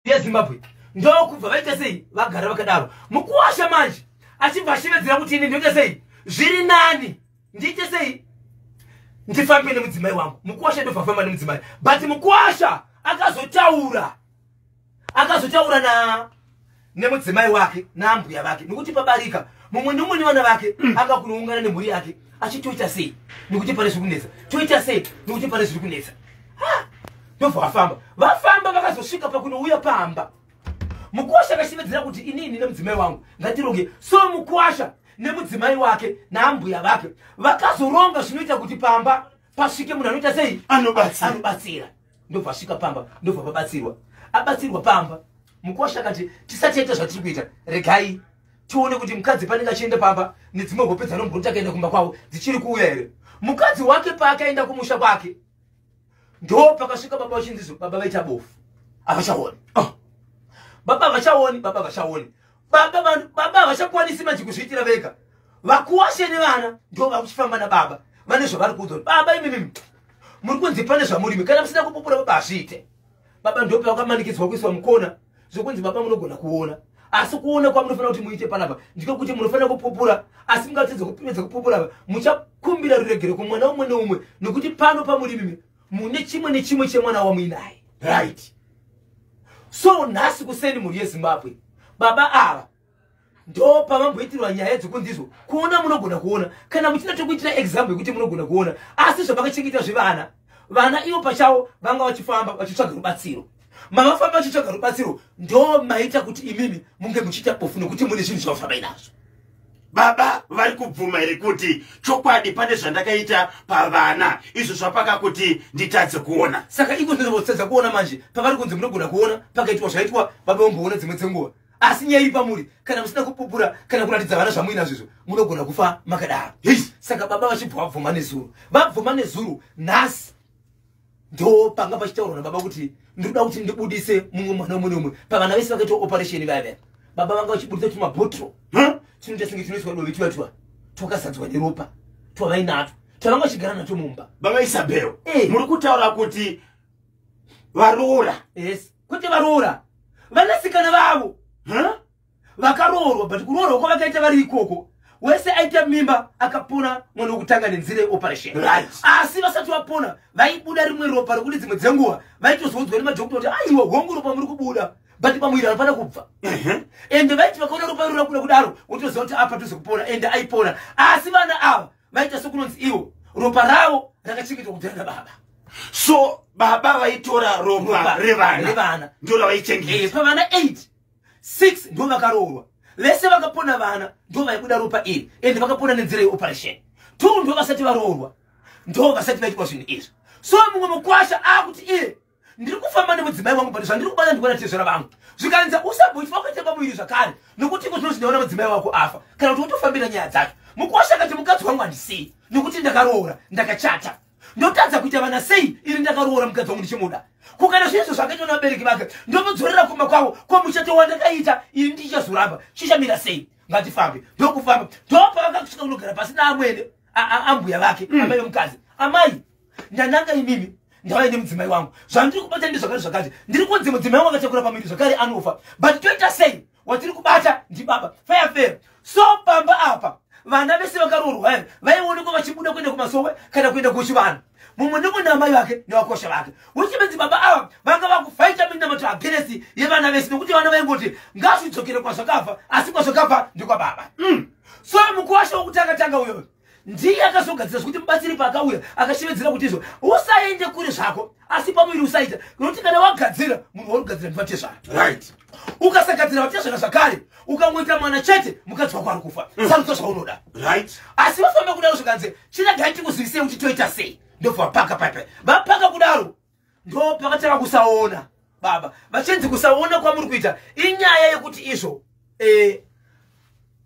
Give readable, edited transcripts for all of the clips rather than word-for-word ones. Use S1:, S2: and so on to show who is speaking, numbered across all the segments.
S1: yeZimbabwe. Ndokubva vaita sei? Vagara vakadaro. Mukuwasha manje achibva ashevedzera kuti ini ndoita sei? Zviri nani ndiite sei? Ndifambe nemudzimai wangu. Mukuwasha ndobva afamba nemudzimai, but mukuwasha akazotaura na nemudzimai wake naambuya vake, nekuti pabarika mumwe nemumwe nevana vake anga kunoungana nemhuri yake achitoita sei, nekuti pane zviri kunetsa, toita sei, nekuti pane zviri kunetsa. Ndobva vafamba, vafamba, vakazosvika pakunouya pamba. Mukwasha akashevedzera kuti inini nemudzimai wangu ngatironge. So mukwasha nemudzimai wake naambuya vake vakazoronga zvinoita kuti pamba pasvike munhu anoita sei?
S2: Anobatsira.
S1: Anobatsira. Ndobva asvika pamba, ndobva pabatsirwa, abatsirwa pamba. Mukwasha akati tisati taita zvatiri kuita, regai tione kuti mukadzi panenge achienda pamba nedzimwe hope dzanomboti akaenda kumba kwavo dzichiri kuuya here. Mukadzi wake paakaenda kumusha kwake, ndo pakasvika baba vachinzizo, baba vaita bofu, havachaoni. Oh. Baba havachaoni, baba havachaoni, baba baba havachakwanisi manje kuzviitira vega. Vakuwashe nevana ndo vakuchifamba nababa, vane zvavari kuudzwa kuti baba, imimimi muri kunzi pane zvamurimi, kana musina kupupura baba hazviite. Baba ndo pavakamanikidzwa kuiswa mukona, zvokunzi baba munogona kuona, asi kuona kwamunofanira kuti muite panapa ndikokuti munofanira kupupura, asi mungatedza kupedza kupupura muchakumbira ruregero kumwana umwe neumwe, nekuti pano pamurimimi mune chimwe nechimwe chemwana wamuinaye. So nhasi kuseni, mhuri yeZimbabwe, baba ava ndo pavamboitirwa nyaya dzekunzizvo kuona munogona kuona, kana muchida tokuitira example yekuti munogona kuona, asi zvavakachengeta zvevana, vana ivo pachavo vanga vachifamba vachitsvaga rubatsiro. Mavafamba vachitsvaga rubatsiro, ndo maita kuti imimi munge muchiita bofu, nekuti mune zvinhu zvavafambai nazvo.
S2: Baba vari kubvuma here kuti chokwadi pane zvandakaita pavana izvo zvapaka kuti nditadze kuona?
S1: Saka iko zvinozotadza kuona manje, pavari kunzi munogona kuona, pakaitwa zvaitwa, baba vomboona dzimwe dzenguva, asi nyaya iri pamuri, kana musina kupupura kana kuratidza vana zvamuinazvo izvo, munogona kufa makadaro. Saka baba vachibva vabvuma nezuro, vabvuma nezuro. Nhasi ndo panga pachitaurwa nababa kuti ndinoda kuti ndibudise mumwe mwana umwe neumwe pavana vese vakaitwa operation vaya vaya. Baba vanga vachibudisa tumabhotoro tinoita senge tinoiswa dovi, tuya tuya twakazadzwa neropa twavainatwo, twavanga vachigara natwo mumba.
S2: Baba Isabel,
S1: Eh.
S2: muri kutaura kuti varoora?
S1: Yes, kwete varoora, vanasikana vavo
S2: Huh?
S1: vakaroorwa, but kuroorwa kwavakaita vari ikoko, wese aita mimba akapona mwana wekutanga nenzira yeoperation. Asi vasati vapona vaibuda rimwe ropa rekuti dzimwe dzenguva vaitozoudzwa nemadhokota kuti aiwa, hongu ropa muri kubuda, but pamuviri hapana kubva. Ende vaiti vakaona ropa iro rabuda kudaro, wotoziva kuti apa tozokupona. Ende aipona, asi vana ava vaita sekunonzi ivo ropa ravo rakachengetwa kudhara nababa.
S2: So baba vaitora ropa
S1: Ropa
S2: revana
S1: revana.
S2: ndo ravaichengeta.
S1: Pavana 8, 6 ndo vakaroorwa, vese vakapona vana ndo vaibuda ropa iri, ende vakapona nenzira yeoperation. 2 ndo vasati varoorwa, ndo vasati vaitwa zvinhu izvi. So mumwe mukwasha akuti iye ndiri kufamba nemudzimai wangu, but zvandiri kubata ndikuona tezvara vangu. Zvikanzi usamboitwa kuita pamuviri zvakare, nokuti iko zvino zvinoona mudzimai wako afa, kana kuti wotofambira nyaya dzacho. Mukwasha akati mukadzi wangu handisii, nokuti ndakaroora, ndakachata, ndotadza kuita vana sei iri ndakaroora, mukadzi wangu ndichimuda? Kukana zvinezvo zvakaitwa nevabereki vake, ndomudzorera kumba kwavo komuchato wandakaita ini ndichazoramba chichamira sei? Ngatifambe. Ndokufamba, ndopavakasvika kunogara pasi naamwene, ambuya vake, amai vemukadzi. Amai, ndananga imimi, ndauya nemudzimai wangu, zvandiri kubata ndezvakati zvakati, ndiri kunzi mudzimai wangu akatakura pamuviri zvakare anofa, but toita sei? Watiri kubata ndibaba faya fair. So pamba apa vana vese vakaroorwa here vaionekwa vachibuda kuenda kumasowe kana kuenda kuchivanhu, mumwe nemumwe naamai vake nevakosha vake, which means baba ava vanga vakufaita minamato against yevana vese, nekuti vana vaingoti ngazvidzokere kwazvakabva, asi kwazvakabva ndekwababa. So mukuwasha wokutanga tanga uyoyo ndiye akazogadzira zvekuti mubatsiri paakauya akashevedzera kuti izvo usaende kure zvako, asi pamuviri usaita, nokuti kana wagadzira munhu wauri kugadzira ndivatezvara. Ukasagadzira vatezvara zvakare, ukangoita mwana chete, mukadzi wako ari kufa. Sarudza zvaunoda. Asi vafamba kudaro, zvikanzi chiregai tikuzivisei kuti toita sei. Ndobva vapaka paipai, vapaka kudaro, ndo pakatanga kusaona baba vachinzi kusaona kwamuri kuita inyaya yekuti izvo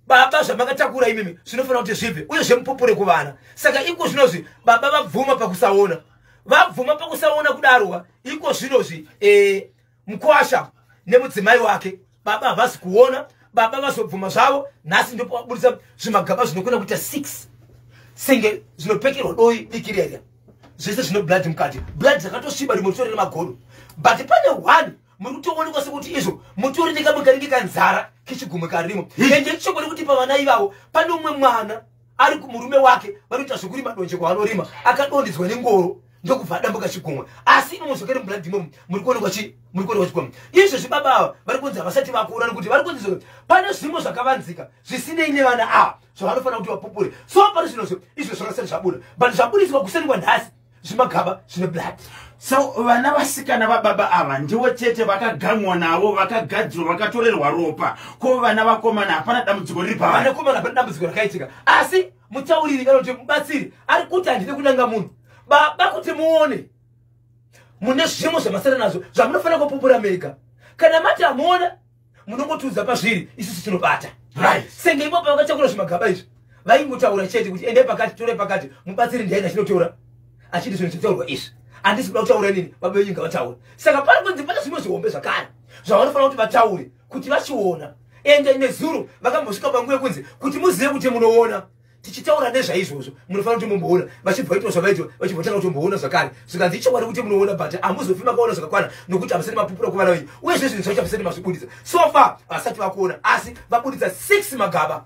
S1: baba zvamakatakura imimi zvinofanira kuti zvibve, uye zvemupupure kuvana. Saka iko zvinozvi baba vabvuma pakusaona, vabvuma pakusaona kudarwa. Iko zvinozvi mukwasha nemudzimai wake, baba havasi kuona. Baba vazobvuma zvavo nhasi, ndopaburitsa zvimagaba zvinokona kuita 6, senge zvinopekerwa doi diki riya, zvese zvino blood mukati, blood zvakatosviba, rimwe ritori nemagodo, but pane one Muri kutoonekwa sekuti izvo mutori nekamwe kanenge kanzara kechigumwe karimo. Ende ichokwadi kuti pavana ivavo pane umwe mwana ari kumurume wake vanoita zvekurima donje kwaanorima, akadonhedzwa nengoro ndokubva adambuka chigumwe. Asi imomo zvakare mublood imomo muri kuonekwa chi muri kuonekwa chigumwe. Izvezvi baba ava vari kunzi havasati vakura, nekuti vari kunzi pane zvimwe zvakavanzika zvisinei nevana ava zvavanofanira kuti vapupure. So pari zvinozvo izvo zvakasati zvabuda, but zvabudiswa kuseni kwanhasi zvimagaba zvine blood.
S2: So vana vasikana vababa ava ndivo chete vakagamwa navo, vakagadzirwa, vakatorerwa ropa. Ko vana vakomana, hapana dambudziko riri pavari?
S1: Vanakomana hapana dambudziko rakaitika, asi mutauriri kana kuti mubatsiri ari kuti handide kunanga munhu. Baba, kuti muone mune zvimwe zvamasara nazvo zvamunofanira kupupura mega. Kana mati hamuona, munongotiudza pazviri, isusu tinobata. Senge ipo pavakatakura zvimagaba izvi, vaingotaura chete kuti endai pakati, torai pakati. Mubatsiri ndiaina achinotora achiti zvinhu zvitaurwa izvi handisi kuda kutaura nini, baba venyu ngavataure. Saka pari kunzi pane zvimwe zvihombe zvakare zvavanofanira kuti vataure kuti vachiona. Ende nezuro vakambosvika panguva yekunzi kuti muzive kuti munoona, tichitaura nezvaizvozvo munofanira kuti mumboona. Vachibva vaitwa zvavaitwa, vachibva tanga kutomboona zvakare, zvikanzi ichokwadi kuti munoona, but hamuzofi makaona zvakakwana nokuti hamusati mapupura kuvana venyu, uyezve zvinhu zvacho hamusati mazvibudisa. So far vasati vakuona, asi vabudisa 6 magaba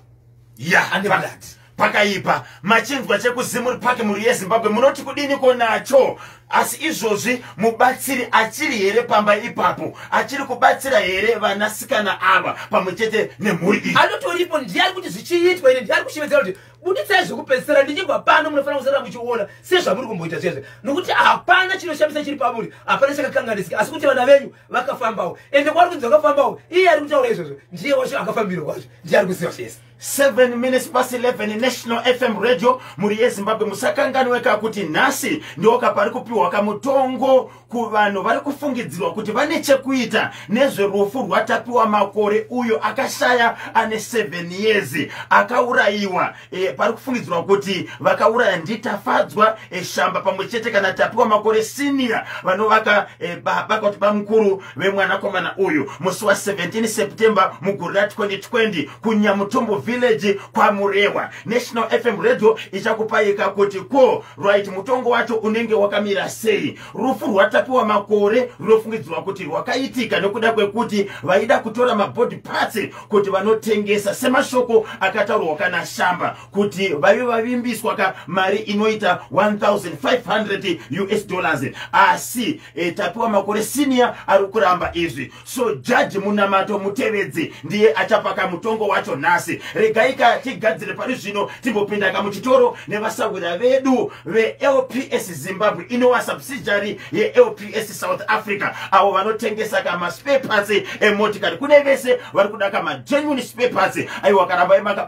S1: ane blood.
S2: Pakaipa. Machinzwa chekuZimuri Park. Mhuri yeZimbabwe, munoti kudiniko nacho? Asi izvozvi mubatsiri achiri here pamba ipapo? Achiri kubatsira here vanasikana ava pamwe chete nemhuri iyi?
S1: Anotoripo. Ndiye ari kuti zvichiitwa ine, ndiye ari kushevedzera kuti buditsai zvekupedzisira. Ndichibva pano munofanira kusara muchiona sezvamuri kumboita zvezve, nokuti hapana chinoshamisa chiri pamuri, hapana chakakanganisika, asi kuti vana venyu vakafambawo. Ende kwaari kunzi vakafambawo, iye ari kutaura izvozvo ndiye wacho akafambirwa kwacho, ndiye ari kuziva zvese.
S2: 7 minutes past 11, National FM Radio. Mhuri yeZimbabwe, musakanganweka kuti nhasi ndoka pari kupiwa kamutongo kuvanhu vari kufungidzirwa kuti vane chekuita nezverufu rwaTapiwa Makore, uyo akashaya ane 7 years, akaurayiwa. Pari kufungidzirwa kuti vakauraya ndiTafadzwa Shamba pamwe chete kana Tapiwa Makore Senior, vanovaka baba kuti bamukuru vemwanakomana uyu, musi wa17 September mugore ra2020 kuNyamutombo village kwaMurewa. National FM Radio ichakupaika kuti ko right mutongo wacho unenge wakamira sei. Rufu rwaTapiwa Makore runofungidzirwa kuti rwakaitika nekuda kwekuti vaida kutora mabody parts kuti vanotengesa, semashoko akataurwa kana Shamba kuti vaive vavimbiswa ka mari inoita 1500 US dollars. Asi Tapiwa Makore Senior ari kuramba izvi. So Jaji Munamato Mutevedzi ndiye achapaka mutongo wacho nhasi. Regai ka tigadzire pari zvino, timbopinda kamuchitoro nevasahwira vedu veLPS Zimbabwe, inova subsidiary yeLPS South Africa, avo vanotengesa kamaspare parts emotikari kune vese vari kuda kamagenuine spare parts. Aiwa, karambai maka